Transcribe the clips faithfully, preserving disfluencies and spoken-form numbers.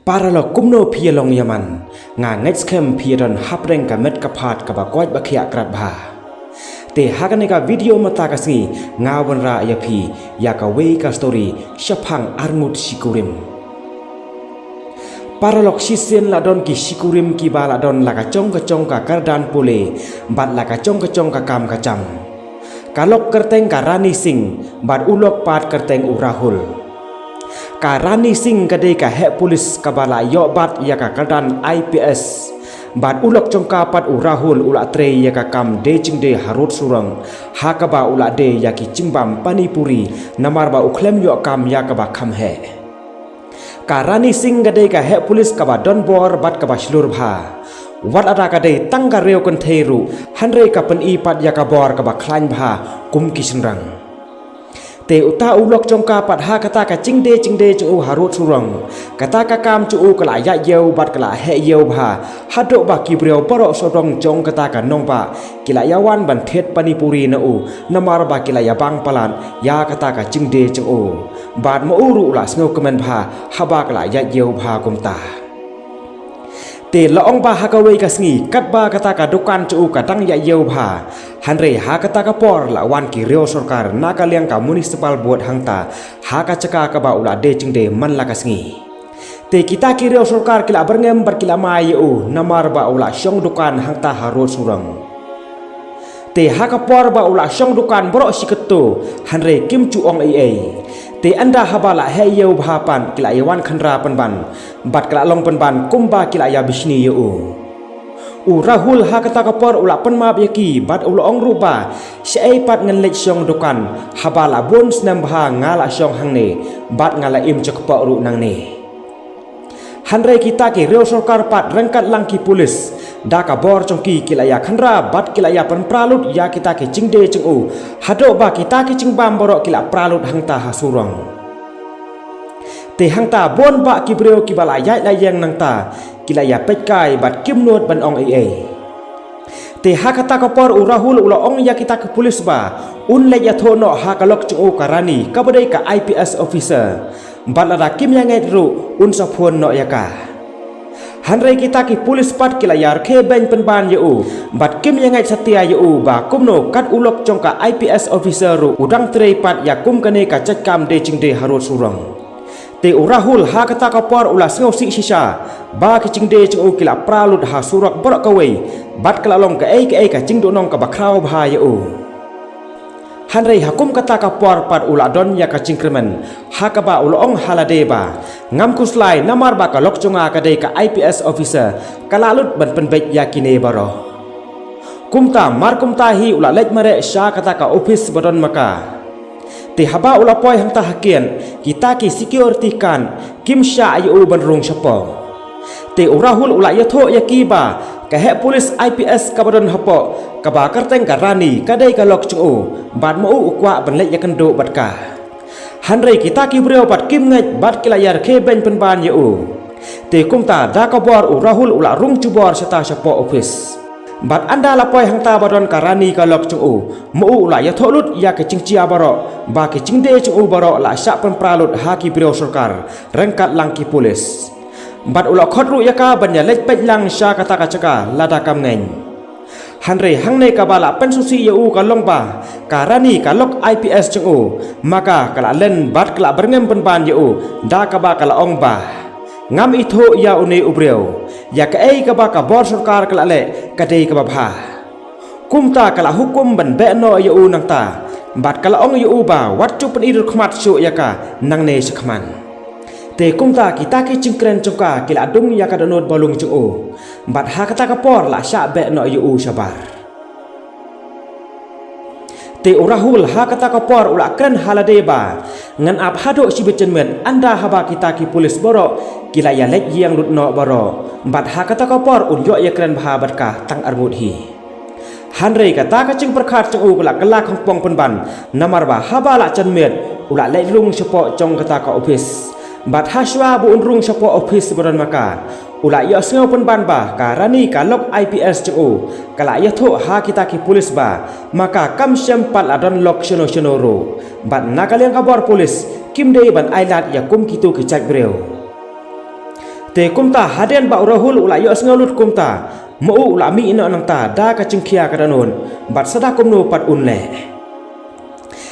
Paralok, kumno phi ïa long ïa man? Nga ngeit skhem phi ïa don hapdeng ka met ka phad kaba koit ba khiah krad bha. Te ha kane ka video mynta ka sngi nga wanrah ïa phi ïa kawei ka story shaphang arngut shikurim. Paralok, shisien la don ki shikurim kiba la don la ka jong ka jong ka kyrdan pule bad la ka jong ka jong ka kam ka jam. Ka lok kyrteng ka Rani Singh bad u lok pat kyrteng u Rahul. Ka Rani Singh ka dei ka heh pulis kaba la ïoh bat ïa ka kyrdan I P S. Bad u lok jong ka pat u Rahul u la trei ïa ka kam die jingdie harud surong, ha kaba u la die ïa ki jingbam pani puri, namar ba u khlem ïoh kam ïa kaba kham heh. Ka Rani Singh ka dei ka heh pulis kaba don bor bad kaba shlur bha. Wat lada ka dei tang ka riew kynthei ruh, hynrei ka pyni pat ïa ka bor kaba khlaiñ bha kum ki shynrang. Te uta u lok jong ka pat ha kata ka jingdie jingdie jong u harud surong, kata ka kam jong u ka la ïaid ïew bad ka la heh ïew bha, haduh ba ki briew baroh sawdong jong kata ka nongbah ki la ïa wan ban thied pani puri na u, namar ba ki la ïa bang palat ïa kata ka jingdie jong u. Bad ma u ruh u la sngewkmen bha haba ka la ïaid ïew bha kumta. Te la ong ba ha kawei ka sngi katba kata ka dukan jong u ka dang ïaid ïew bha, hynrei ha kata ka por la wan ki riew sorkar na ka liang ka municipal board hangta ha ka jaka kaba u la die jingdie man la ka sngi. Te kita ki riew sorkar ki la byrngem bad ki la mai ïa u namar ba u la shong dukan hangta harud surong. Te ha ka por ba u la shong dukan baroh shi katto, hynrei kim ju ong ei ei. Te ynda haba la heh ïew bha pat ki la ïa wan khynra pynban, bad ka la long pynban kumba ki la ïa bishni ïa u. U Rahul ha kata ka por u la pynmap ïa ki bad u la ong ruh ba, shaei pat ngan leit shong dukan, haba la bun snem bha nga la shong hangne bad nga la im jakpoh ruh nangne. Hynrei kita ki riew sorkar pat ryngkat lang ki pulis, da ka bor jong ki ki la ïa khynra bad ki la ïa pynpra lut ïa kita ki jingdie jong u, haduh ba kita ki jingbam baroh ki la pra lut hangta ha surong. Te hangta bun bah ki briew kiba la ïaid la ïeng nangta ki la ïa peit kai bad kim nud ban ong ei ei. Te ha kata ka por u Rahul u la ong ïa kita ki pulis ba un leit ïathuh noh ha ka lok jong u ka Rani kaba dei ka I P S officer. Bad lada kim ïa ngeit ruh un sa phone noh ïa ka. Hynrei kita ki pulis pat ki la ïa rkhie beiñ pynban ïa u bad kim ïa ngeit satia ïa u ba kumno kat u lok jong ka I P S officer ruh u dang trei pat ïa kum kane ka jait kam die jingdie harud surong. Te u Rahul ha kata ka por u la sngewsih shisha ba ki jingdie jong u ki la pra lut ha surok baroh kawei, bad ka la long kaei kaei ka jingduhnong kaba khraw bha ïa u. Hynrei ha kum kata ka por pat u la don ïa ka jingkyrmen, ha kaba u la ong ha lade ba, ngam khuslai namar ba ka lok jong nga ka dei ka I P S officer, ka la lut ban pynbeit ïa kine baroh. Kumta mar kumta hi u la leit mareh sha kata ka ophis ba don ma ka. Te haba u la poi hangta ha kiad, kita ki security guard kim shah ïa u ban rung shapoh. Te u Rahul u la ïathuh ïa ki ba ka heh pulis I P S kaba don hapoh, kaba kyrteng ka Rani, ka dei ka lok jong u, bad ma u u kwah ban leit ïakynduh bad ka. Hynrei kita ki briew pat kim ngeit bad ki la ïa rkhie beiñ pynban ïa u. Te kumta da ka bor u Rahul u la rung jubor shata shapoh ophis. Bad ynda la poi hangta ba don ka Rani ka lok jong u, ma u u la ïathuh lut ïa ka jingjia baroh ba ki jingdie jong u baroh la shah pynpra lut ha ki briew sorkar ryngkat lang ki pulis. Bad u la khot ruh ïa ka ban ïa leit peit lang sha kata ka jaka lada kam ngeit. Hynrei hangne kaba la pynsngewsih ïa u ka long ba ka Rani ka lok I P S jong u, ma ka ka la len bad ka la byrngem pynban ïa u da kaba ka la ong ba, ngam ithuh ïa une u briew. Ïa kaei kaba ka bor sorkar ka la leh ka dei kaba bha. Kumta ka la hukum ban beh noh ïa u nangta, bad ka la ong ïa u ba wat ju pyni dur khmat shuh ïa ka nangne shakhmat. Te kumta kita ki jingkren jong ka ki la dung ïa ka dohnud bawlung jong u, bad ha kata ka por la shah beh noh ïa u shabar. Te u Rahul ha kata ka por u la kren ha lade ba, ngan ap haduh shibit janmiet ynda haba kita ki pulis baroh ki la ïa leit ïeng lut noh baroh, bad ha kata ka por un ïoh ïakren bha bad ka tang arngut hi. Hynrei kata ka jingpyrkhat jong u ka la kylla khongpong pynban, namar ba haba la janmiet u la leit rung shapoh jong kata ka ophis. Bad hashwa ba un rung shapoh ophis ba don ma ka, u la ïohsngew pynban ba ka Rani ka lok I P S jong u ka la ïathuh ha kita ki pulis ba ma ka kam shym pat la don lok shano shano ruh, bad na ka liang ka bor pulis kim dei ban ailad ïa kum kito ki jait briew. Te kumta hadien ba u Rahul u la ïohsngew lut kumta, ma u u la mih noh nangta da ka jingkhia ka dohnud, bad sa da kumno pat un leh.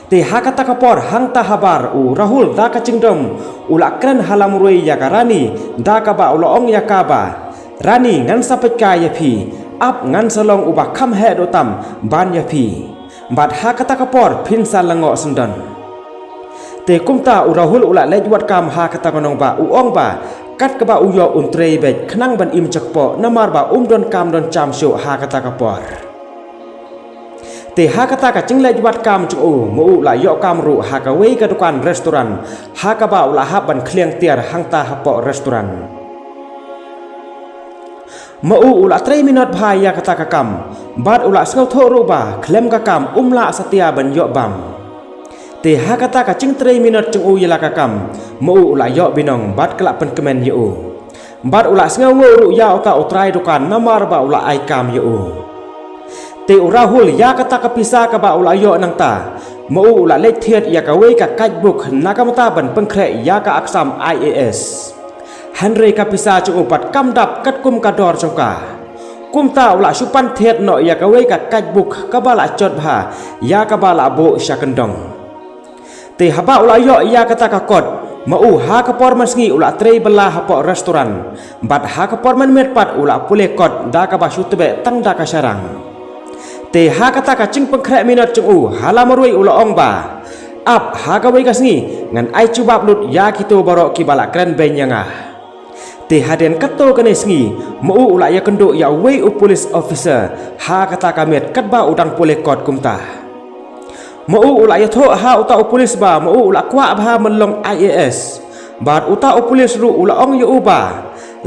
Te ha kata ka por hangta habar u Rahul da ka jingdom u la kren ha la marwei ïa ka Rani, da kaba u la ong ïa ka ba, Rani, ngan sa peit kai ïa phi, ap ngan sa long uba kham heh doh tam ban ïa phi. Bad ha kata ka por phin sa lyngngoh syndon. Te kumta u Rahul u la leit wad kam ha kata ka nongbah, u ong ba kat kaba u ïoh un trei beit khnang ban im jakpoh, namar ba um don kam don jam shuh ha kata ka por. Te ha kata ka jingleit wad kam jong u, ma u u la ïoh kam ruh ha kawei ka dukan restaurant, ha kaba u la hap ban khliang tiar hangta hapoh restaurant. Ma u u la trei minot bha ïa kata ka kam, bad u la sngewthuh ruh ba khlem ka kam um lah satia ban ïoh bam. Te ha kata ka jingtrei minot jong u ïa la ka kam, ma u u la ïoh binong bad ka la pynkmen ïa u. Bad u la sngewnguh ruh ïa uta u trai dukan namar ba u la ai kam ïa u. Te u Rahul ïa kata ka pisa kaba u la ïoh nangta, ma u u la leit thied ïa kawei ka kaitbuk na ka bynta ban pynkhreh ïa ka exam I A S. Hynrei ka pisa jong u pat kam dap katkum ka dor jong ka. Kumta u la shu pan thied noh ïa kawei ka kaitbuk kaba la jot bha, ïa kaba la buh sha kyndong. Te haba u la ïoh ïa kata ka kot, ma u ha ka por mynsngi u la trei bylla hapoh restaurant, bad ha ka por mynmiet pat u la pule kot da kaba shu tbeh tang da ka sharang. Te ha kata ka jingpynkhreh minot jong u, ha la marwei u la ong ba, ap ha kawei ka sngi ngan ai jubab lut ïa kito baroh kiba la kren beiñ ïa nga. Te hadien katto katne sngi, ma u u la ïakynduh ïa uwei u police officer ha kata ka miet katba u dang pule kot kumta. Ma u u la ïathuh ha uta u police ba ma u u la kwah bha ban long I A S. Bad uta u police ruh u la ong ïa u ba,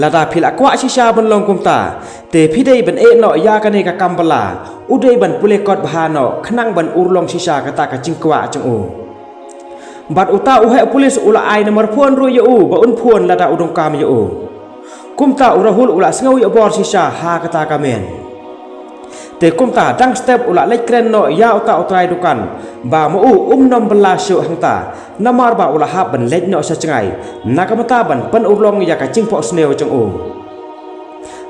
lada phi la kwah shisha ban long kumta, te phi dei ban ïeh noh ïa kane ka kam bylla, u dei ban pule kot bha noh khnang ban urlong shisha kata ka jingkwah jong u. Bad uta u heh pulit u la ai namar phone ruh ïa u ba un phone lada u donkam ïa u. Kumta u Rahul u la sngew ïa bor shisha ha kata ka miet. Te kumta dang step u la leit kren noh ïa uta u trai dukan ba ma u um nym bylla shuh hangta, namar ba u la hap ban leit noh sha jngai na ka bynta ban pynurlong ïa ka jingphohsniew jong u.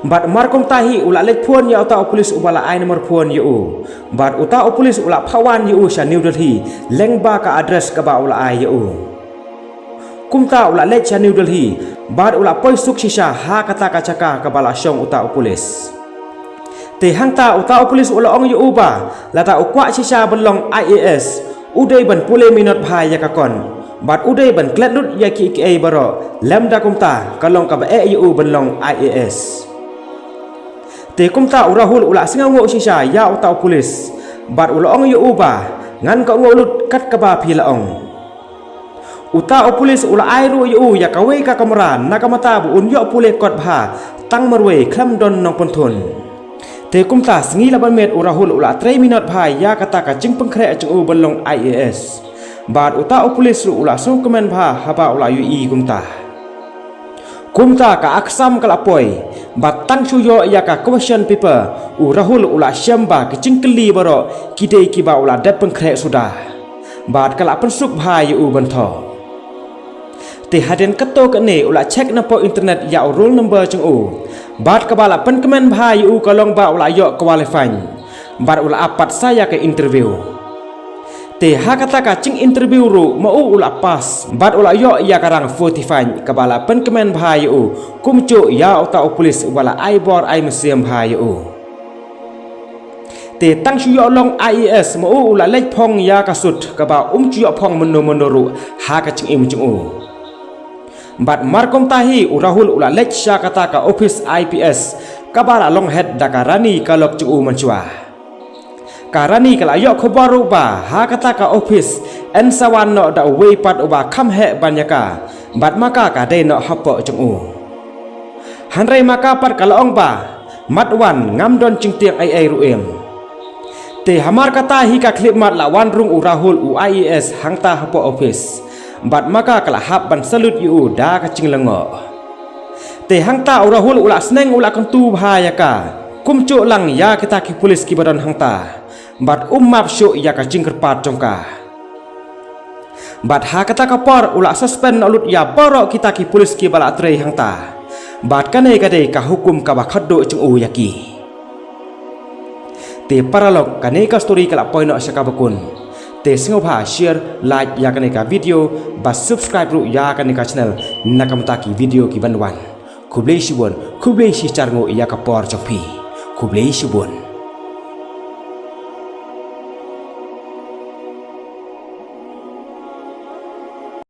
Bad mar kumta hi u la leit phone ïa uta u pulit uba la ai namar phone ïa u. Bad uta u pulit u la phah wan ïa u sha New Delhi, lyngba ka address kaba u la ai ïa u. Kumta u la leit sha New Delhi, bad u la poi suk shisha ha kata ka jaka kaba la shong uta u pulit. Te hangta uta u pulit u la ong ïa u ba lada u kwah shisha ban long I A S, u dei ban pule minot bha ïa ka kot, bad u dei ban klet lut ïa kiei kiei baroh, lymda kumta ka long kaba eh ïa u ban long I A S. Te kumta u Rahul u la sngewnguh shisha ïa uta u pulit, bad u la ong ïa u ba, ngan kohnguh lut kat kaba phi la ong. Uta u pulit u la ai ruh ïa u ïa kawei ka kamra na ka bynta ba un ïoh pule kot bha tang marwei khlem don nongpynthut. Te kumta sngi la ban miet u Rahul u la trei minot bha ïa kata ka jingpynkhreh jong u ban long I A S. Bad uta u pulit ruh u la sngewkmen bha haba u la ïohi kumta. Kumta ka exam ka la poi, bad tang shu ïoh ïa ka question paper, u Rahul u la shem ba ki jingkylli baroh ki dei kiba u la dep pynkhreh suda. Bad ka la pynsuk bha ïa u ban thoh. Te hadien katto katne u la check na poh internet ïa u roll number jong u. Bad kaba la pynkmen bha ïa u ka long ba u la ïoh qualifying. Bad u la ap pat sa ïa ka interview. Te ha kata ka jing interview ruh ma u u la pass, bad u la ïoh ïa ka rank forty-five kaba la pynkmen bha ïa u kumjuh ïa uta u pulit uba la ai bor ai mynsiem bha ïa u. Te tang shu ïoh long I A S ma u u la leit phong ïa ka suit kaba um ju ïoh phong mynno mynno ruh ha ka jingim jong u. Bad mar kumta hi u Rahul u la leit sha kata ka office I P S kaba la long head da ka Rani ka lok jong u mynshuwa. Ka Rani ka la ïoh khubor ruh ba ha kata ka office yn sa wan noh da uwei pat uba kham heh ban ïa ka, bad ma ka ka dei noh hapoh jong u. Hynrei ma ka pat ka la ong ba, mat wan, ngam don jingtieng ei ei ruh em. Te hamar kata hi ka khyllipmat la wan rung u Rahul u I A S hangta hapoh office. Bad ma ka ka la hap ban salute ïa u da ka jinglyngngoh. Te hangta u Rahul u la sneng u la kyntu bha ïa ka, kumjuh lang ïa kita ki pulit kiba don hangta. Bad um map shuh ïa ka jingkyrpad jong ka. Bad ha kata ka por u la suspend noh lut ïa baroh kita ki pulit kiba la trei hangta. Bad kane ka dei ka hukum kaba khatduh jong u ïa ki. Te paralok, kane ka story ka la poi noh sha kaba kut. Te sngewbha share, like ïa kane ka video, bad subscribe ruh ïa kane ka channel, na ka bynta ki video ki ban wan. Khublei shibun, khublei shi hajar nguh ïa ka por jong phi. Khublei shibun.